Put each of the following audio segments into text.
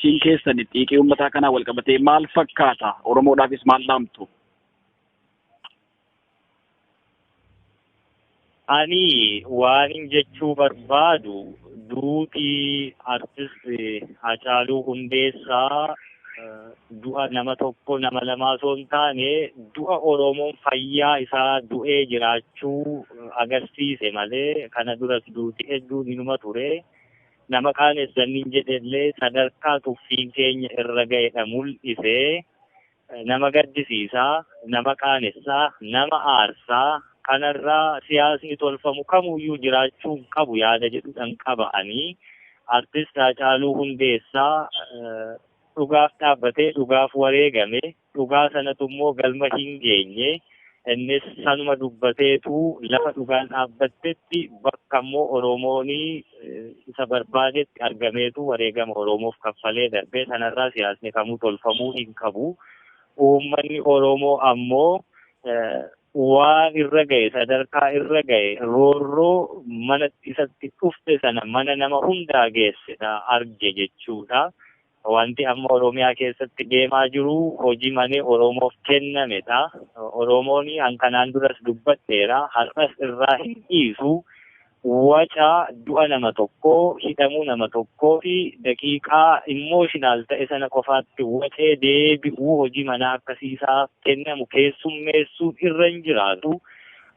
Sochiin keessan xiiqii uummataa kanaa wal qabatee maal fakkaata? Oromoodhaafis maal dhaamtu? Ani waanin jechuu barbaadu, duutii artist Hacaaluu Hundeessaa du'a nama tokko, nama lamaa osoo hin taane, du'a Oromoon fayyaa isaa du'ee jiraachuu agarsiise malee, kana duras duuti hedduun inuma ture. Nama qaanessannin jedhellee, sadarkaa tuffiin keenya irra ga'edha mul'ise. Nama gaddisiisaa, nama qaanessaa, nama aarsaa. Kanarraa siyaasni tolfamu kamuyyuu jiraachuu hin qabu yaada jedhudhan qaba'anii. Artist Haacaaluu Hundeessaa dhugaaf dhaabbatee dhugaaf wareegame. Dhugaa sanatu immoo galma hin geenye. Innis sanuma dubbateetu lafa dhugaan dhaabbattetti, bakka immoo Oromoon isa barbaadetti argameetu wareegama Oromoof kaffalee darbee. Sanarraa siyaasni kamuu tolfamuu hin qabu. Uummanni Oromoo ammoo waan irra ga'e, sadarkaa irra ga'e, roorroo mana isatti dhufte sana mana nama hundaa geessedha arge jechuudha. Wanti amma Oromiyaa keessatti deemaa jiru hojii manee Oromoof kennamedha. Oromoon an kanaan duras dubbadheera, har'as irraa hin dhiisu. Waca du'a nama tokkoo, hidhamuu nama tokkoo fi daqiiqaa emotional ta'e sana qofaatti wacee deebi'uu, hojii manaa akkasiisaa kennamu keessummeessuun irra hin jiraatu.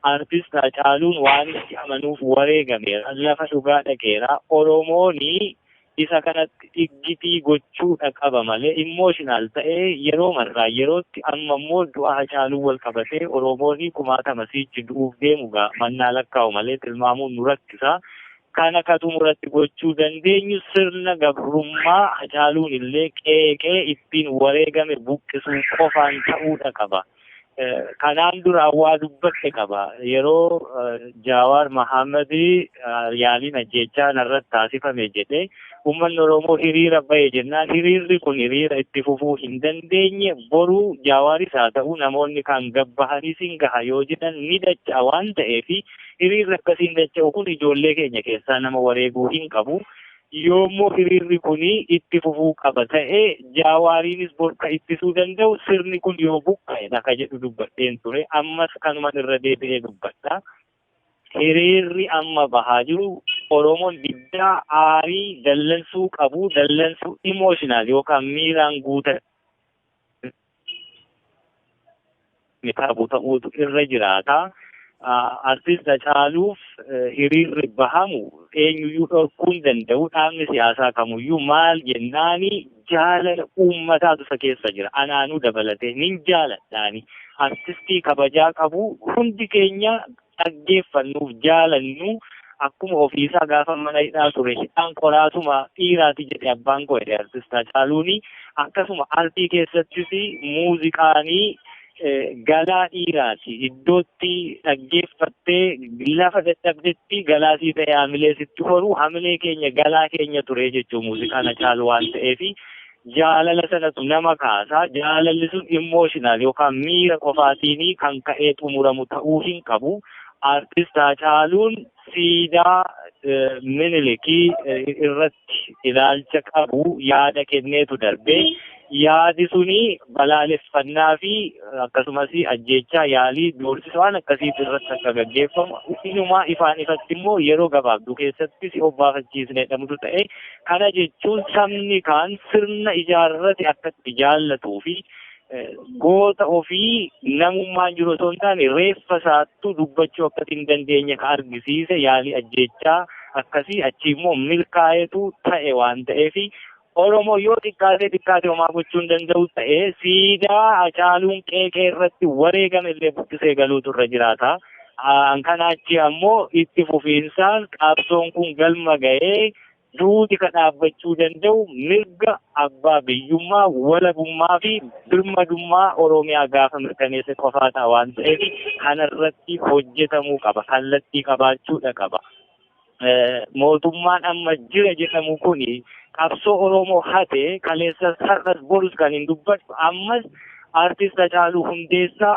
Artist Hacaaluun waan itti amanuuf wareegameera. Lafa dhugaa dhaqeera. Oromooni isa kanatti dhiggitii gochuudha qaba malee, emotional ta'ee yeroo marraa yerootti amma immoo du'a Hacaaluu wal qabatee Oromooni kumaatama siichi du'uuf deemu gaa mannaa lakkaa'u malee tilmaamuun nu rakkisa. Kana ka xumuratti gochuu dandeenyu sirna gabrummaa Hacaaluun illee qeeqee ittiin wareegame buqqisuu qofaan ta'uudha qaba. Kanaan dura waa dubbadhe qaba. Yeroo Jaawaar Mahammad yaaliin ajjeechaa narratti taasifame jedhee uummanni Oromoo hiriira bahe jennaan, hiriirri kun hiriira itti fufuu hin dandeenye, boruu Jaawaaris haa ta'u namoonni kan gabbahanis hin gaha yoo jedhan ni dacha'a waan ta'eef, hiriirri akkasiin dacha'u kun ijoollee keenya keessaa nama wareeguu hin qabu. Yoommoo hiriirri kun itti fufuu qaba ta'e, Jaawaariinis borka ittisuu danda'u sirni kun yoo buqqa'e ka jedhu dubbadheen ture. Ammas kanuma irra deebi'ee dubbadha. Hiriirri amma bahaa jiru, Oromoon diddaa aarii dallansuu qabu, dallansuu emotional yookaan miiraan guutame qabu ta'uutu irra jiraata. Artist Hacaaluuf hiriirri bahamu eenyuyyuu dhorkuu hin danda'u. Dhaabni siyaasaa kamuyyuu maal jennaani, jaalala uummataatu isa keessa jira. Anaanuu dabalatee nin jaaladhaani. Artistii kabajaa qabu, hundi keenya dhaggeeffannuuf jaalannu, akkuma ofiisaa gaafa mana hidhaa ture "Hidhaan qoraasuma dhiiraati" jedhe abbaan koo jedhe artist Hacaaluuni. Akkasuma artii keessattis muuziqaanii galaa dhiiraati. Iddootti dhaggeeffattee lafa dadhabdetti galaasii ta'e hamilee sitti horu, hamilee keenya, galaa keenya ture jechuun muuziqaan Hacaaluu waan ta'eef, jaalala sanatu nama kaasa. Jaalalli sun emotional yookaan miira qofaatiin kan ka'ee xumuramu ta'uu hin qabu. Artist Hacaaluun siidaa Minilikii irratti ilaalcha qabu yaada kenneetu darbee, yaadi suni balaaleffannaa fi akkasumas ajjeechaa, yaalii, doorsisa waan akkasiitu irratti akka gaggeeffamu, inumaa ifaan ifatti immoo yeroo gabaabduu keessatti si obbaafachiisne jedhamutu ta'e. Kana jechuun sabni kaan sirna ijaarrate akka itti jaallatuu fi goota ofii namummaan jiru osoo hin taane reeffa isaattu dubbachuu akkasi hin dandeenye ka argisiise yaalii ajjeechaa akkasii achi immoo milkaa'etu ta'e waan ta'eef, Oromoo yoo xiqqaatee xiqqaate homaa gochuu hin danda'u ta'e, siidaa Hacaaluun qeeqee irratti wareegame illee buqqisee galuutu irra jiraata. Kana achi ammoo itti fufiinsaan qabsoon kun galma ga'ee duuti ka dhaabbachuu danda'u mirga abbaa biyyummaa, walabummaa fi birmadummaa Oromiyaa gaafa mirkaneesse qofaa ta'a waan ta'eef, kanarratti hojjetamuu qaba. Kallattii qabaachuudha qaba. Mootummaan amma jira jedhamu kuni qabsoo Oromoo hate. Kaleessas, har'as, borus kan hin dubbadhu, ammas artist Hacaaluu Hundeessaa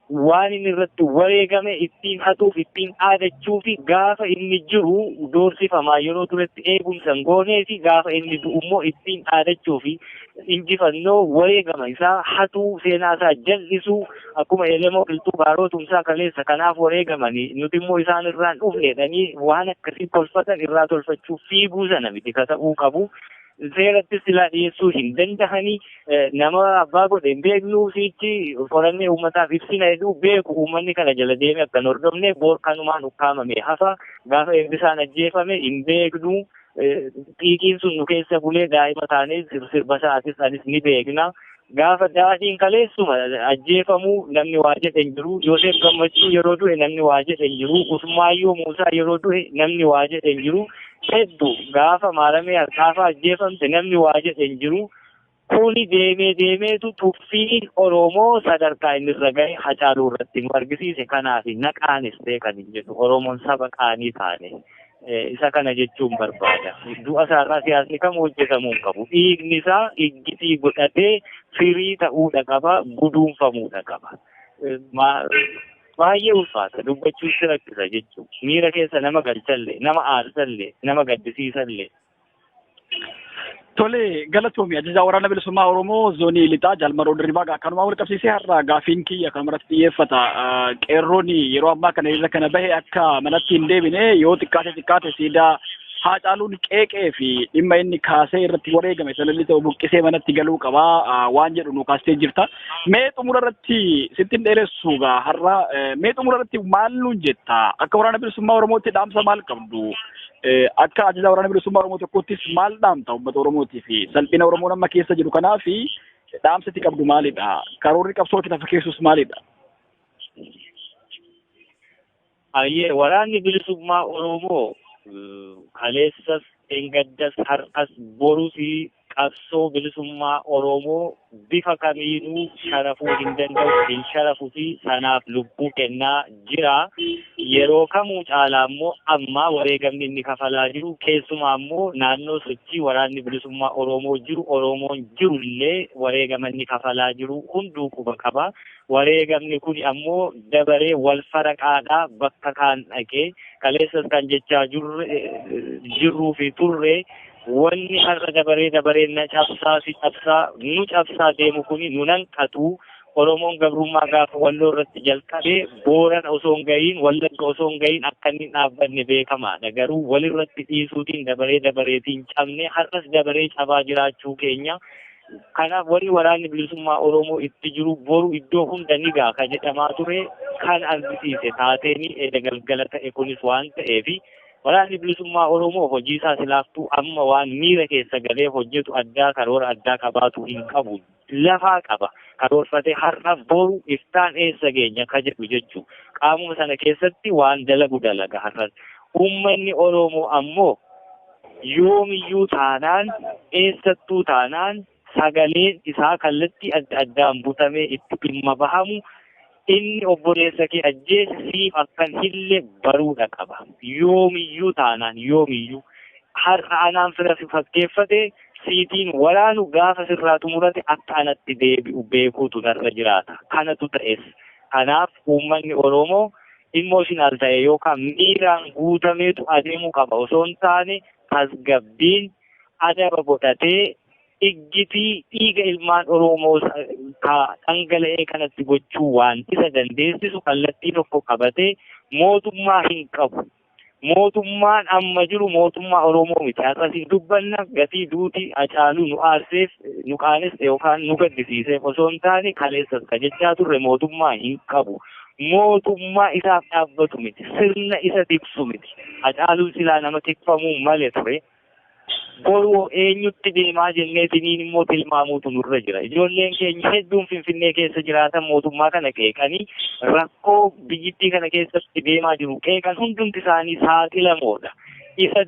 Waan inni irratti wareegame ittiin hatuuf, ittiin dhaadachuu fi gaafa inni jiru doorsifamaa yeroo turetti eegumsa hin goonee fi gaafa inni du'u immoo ittiin dhaadachuu fi injifannoo wareegama isaa hatuu, seenaa isaa jal'isuu, akkuma Elemoo Qilxuu Baaroo Tumsaa kaleessa kanaaf wareegamanii nuti immoo isaan irraan dhufne jedhanii waan akkasii tolfatan irraa tolfachuu fiiguu sana miti ka ta'uu qabu. Seeratti silaa dhiyeessuu hin dandahanii, nama abbaa godhe hin beeknu, sichi qorannee uummataaf ibsina jedhu beeku. Uummanni kana jala deeme akka hin hordofne boor kanumaan ukkaamame hafa. Gaafa Eebbisaan ajjeefame hin beeknu, xiiqiin sun nu keessa bulee daa'ima taanee sirba isaatis anis ni beekna. Gaafa Daadhiin kaleessuma ajjeefamuu namni waa jedhe hin jiru. Yoosef Gammachuu yeroo du'e namni waa jedhe hin jiru. Usmaayyoo Muusaa yeroo du'e namni waa jedhe hin jiru. Hedduu gaafa Maaramee Harkaafa ajjeefamte namni waa jedhe hin jiru. Kuni deemee deemeetu tuffiin Oromoo sadarkaa inni irra gahe Hacaaluu irratti nu argisiise. Kanaaf na qaanistee kan hin jedhu, Oromoon saba qaanii taane. Isa kana jechuun barbaada. Du'a isaarraa siyaasni kam hojjetamuu hin qabu. Dhiigni isaa iggitii godhatee firii ta'uudha qaba, guduunfamuudha qaba. Baay'ee ulfaata, dubbachuun si rakkisa jechuudha. Miira keessa nama galchallee, nama aarsallee, nama gaddisiisallee. Tole, galatoomi. Ajajaa Waraana Bilisummaa Oromoo Zoonii Lixaa Jaalmaroo Dirribaa, akkanumaa wal qabsiisee har'a gaafiin kiyya kan irratti xiyyeeffata. Qeerroon yeroo ammaa kana irra kana bahe akka manatti hin deebine, yoo xiqqaate xiqqaate siidaa Haacaaluun qeeqee fi dhimma inni kaasee irratti wareegame sanallee ta'u buqqisee manatti galuu qabaa waan jedhu nu kaastee jirta. Mee xumura irratti, sitti hin dheeressu gaa har'a, mee xumura irratti maal nuun jetta? Akka Waraana Bilisummaa Oromootti dhaamsa maal qabdu? Akka ajajaa Waraana Bilisummaa Oromoo tokkottis maal dhaamta uummata Oromootii fi salphina Oromoon amma keessa jiru kanaa fi dhaamsa itti qabdu maalidha? Karoorri qabsoo itti lafa keessus maalidha? Ayyee, Waraanni Bilisummaa Oromoo kaleessas, dheengaddas, har'as, borus qabsoo bilisummaa Oromoo bifa kamiinuu sharafuu hin danda'u, hin sharafuu fi sanaaf lubbuu kennaa jira. Yeroo kamuu caalaa immoo amma wareegamni inni kafalaa jiru, keessumaa immoo naannoo sochii Waraanni Bilisummaa Oromoo jiru, Oromoon jiru illee wareegama inni kafalaa jiru hunduu quba qaba. Wareegamni kun ammoo dabaree wal faraqaadhaa bakka kaan dhaqee, kaleessas kan jechaa jirruu fi turre, wanni har'a dabaree dabaree na cabsaa, si cabsaa, nu cabsaa deemu kuni nu nanqatu. Oromoon gabrummaa gaafa Walloo irratti jalqabee Boorana osoo hin gahiin, Wallagga osoo hin gahiin akka inni hin dhaabbanne beekamaadha. Garuu walirratti dhiisuutiin dabaree dabareetiin cabne, har'as dabaree cabaa jiraachuu keenya. Kanaaf warri Waraanni Bilisummaa Oromoo itti jiru boru iddoo hunda ni gaha ka jedhamaa ture kan argisiise taateen eda galgala ta'e kunis waan ta'eefi, Waraanni Bilisummaa Oromoo hojii isaa silaaftuu amma waan miira keessa galee hojjetu addaa, karoora addaa qabaatu hin qabu. Lafaa qaba. Karoorfatee har'a, boru, iftaan eessa geenya ka jedhu jechuu. Qaamuma sana keessatti waan dalagu dalaga har'as. Uummanni Oromoo ammoo yoomiyyuu taanaan, eessattuu taanaan, sagaleen isaa kallattii adda addaan butamee itti dhimma bahamu, inni obboleessa kee ajjeese siif akkan hille baruudha qaba. Yoomiyyuu taanaan, yoomiyyuu har'a anaan fira si fakkeeffate siitiin waraanu gaafa sirraa xumurate akka anatti deebi'u beekuutu narra jiraata. Kanatu ta'es. Kanaaf uummanni Oromoo emotional ta'e yookaan miiraan guutameetu adeemuu qaba osoo hin taane, tasgabbiin adaba godhatee iggitii dhiiga ilmaan Oromoo ka dhangala'ee kanatti gochuu waan isa dandeessisu kallattii tokko qabatee, mootummaa hin qabu. Mootummaan amma jiru mootummaa Oromoo miti. Har'as hin dubbanna, gatii duuti Hacaaluu nu aarseef, nu qaanesse yookaan nu gaddisiiseef osoo hin taane, kaleessas ka jechaa turre mootummaa hin qabu. Mootummaa isaaf dhaabbatu miti. Sirna isa tiksu miti. Hacaaluun silaa nama tikfamuu malee ture. Boruu eenyutti deemaa jenneetiniin immoo tilmaamuutu nurra jira. Ijoolleen keenya hedduun Finfinnee keessa jiraatan mootummaa kana qeeqanii, rakkoo biyyittii kana keessatti deemaa jiru qeeqan, hundumti isaanii saaxilamoodha. Isa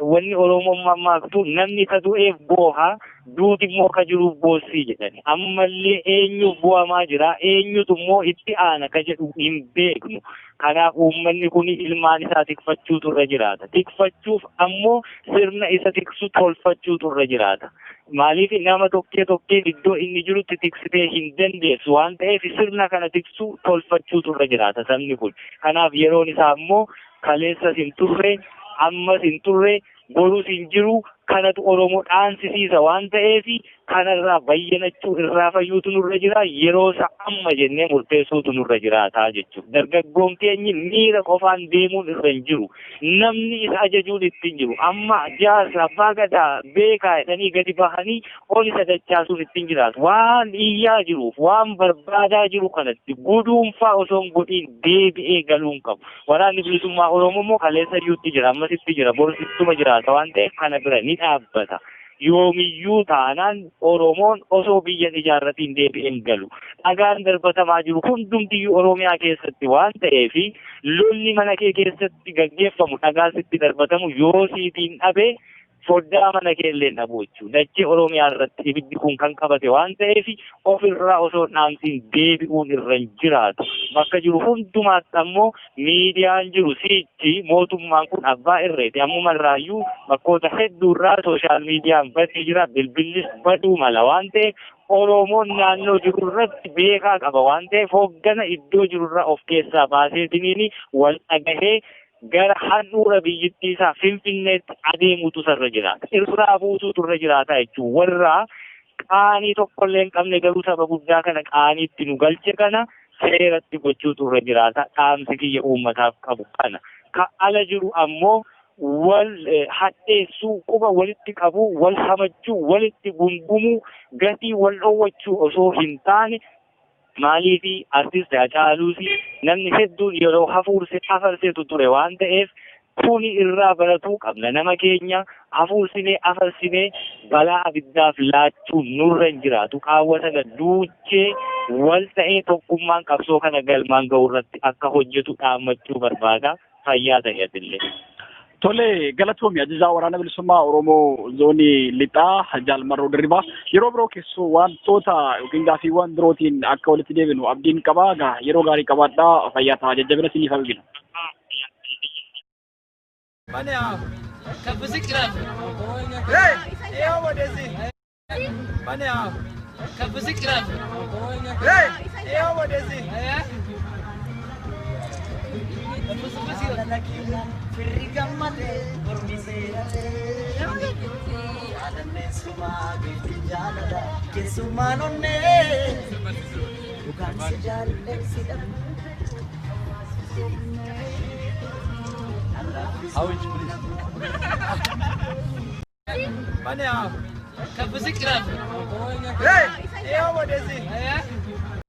wanni Oromoon mammaaktu, namni isa du'eef booha, duuti immoo ka jiruuf boossii jedhani. Ammallee eenyuuf bu'amaa jira, eenyutu immoo itti aana ka jedhu hin beeknu. Kanaaf uummanni kun ilmaan isaa tikfachuutu irra jiraata. Tikfachuuf ammoo sirna isa tiksu tolfachuutu irra jiraata. Maaliif nama tokkee tokkeen iddoo inni jirutti tiksitee hin dandeessu waan ta'eef sirna kana tiksuu tolfachuutu irra jiraata sabni kun. Kanaaf yeroon isaa immoo kaleessas hin turre, ammas hin turre, borus hin jiru. Kanatu Oromoo dhaansisiisa waan ta'eef kanarraa bayyanachuu irraa fayyuutu nurra jira. Yeroo isaa amma jennee murteessuutu nurra jiraata jechuudha. Dargaggoon keenyi miira qofaan deemuun irra hin jiru. Namni isa ajajuun itti hin jiru. Amma jaarsa abbaa gadaa beekaa jedhanii gadi bahanii ol isa dachaasuun itti hin jiraatu. Waan iyyaa jiruuf waan barbaadaa jiru kanatti guduunfaa osoo hin godhiin deebi'ee galuu hin qabu. Waraanni bilisummaa Oromoo immoo kaleessa iyyuutti jira, ammasitti jira, borsittuma jiraata waan ta'eef kana bira ni dhaabbata. Yoomiyyuu taanaan Oromoon osoo biyya ijaarratiin deebi'ee hin galu. Dhagaan darbatamaa jiru hundumtiyyuu Oromiyaa keessatti waan ta'eef lolli mana kee keessatti gaggeeffamu dhagaa sitti darbatamu yoo siitiin dhabe foddaa mana kee illee dhabu jechuudha. Dachee Oromiyaa irratti ibiddi kun kan qabate waan ta'eef ofirraa osoo dhaamsiin deebi'uun irra hin jiraatu. Bakka jiru hundumaatti ammoo miidiyaan jiru siichi mootummaan kun abbaa irreeti. Ammuma irraayyuu bakkoota hedduurraa sooshaal miidiyaan badee jira. Bilbillis baduu mala waan ta'eef Oromoon naannoo jiru irratti beekaa qaba waan ta'eef hoggana iddoo jirurraa of keessaa baaseetiniin wal dhagahee gara handhuura biyyittii isaa Finfinneetti adeemuutu irra jiraata. Irraa buusuutu irra jiraata jechuudha. Warra qaanii tokkollee hin qabne garuu saba guddaa kana qaaniitti nu galche kana seeratti gochuutu irra jiraata. Dhaamsi kiyya uummataaf qabu kana. Ka ala jiru ammoo wal hadheessuu, quba walitti qabuu, wal hamachuu, walitti gungumuu, gatii wal dhoowwachuu osoo hin taane maaliifi artist Haacaaluus namni hedduun yeroo hafuurse afarseetu ture waan ta'eef kuni irraa baratuu qabna. Nama keenya hafuursinee afarsinee balaa abiddaaf laachuun nurra hin jiraatu. Qaawwa sana duuchee wal ta'ee tokkummaan qabsoo kana galmaan ga'u irratti akka hojjetu dhaammachuu barbaada. Fayyaa ta'e. Tole, galatoomi ajajaa waraana bilisummaa Oromoo zoonii lixaa Jaal Marroo Dirribaa. Yeroo biroo keessoo wantoota yookiin gaaffiiwwan birootiin akka walitti deebinu abdiin qabaa. Gaa yeroo gaarii qabaadhaa, fayyaa ta'a, jajjabina isiniif hawwina. Firri gammadee mormi seeralee Jaalalleessumaa beekti jaalala keessummaan onnee dhugaan si jaalleessi dhabu. How much, please?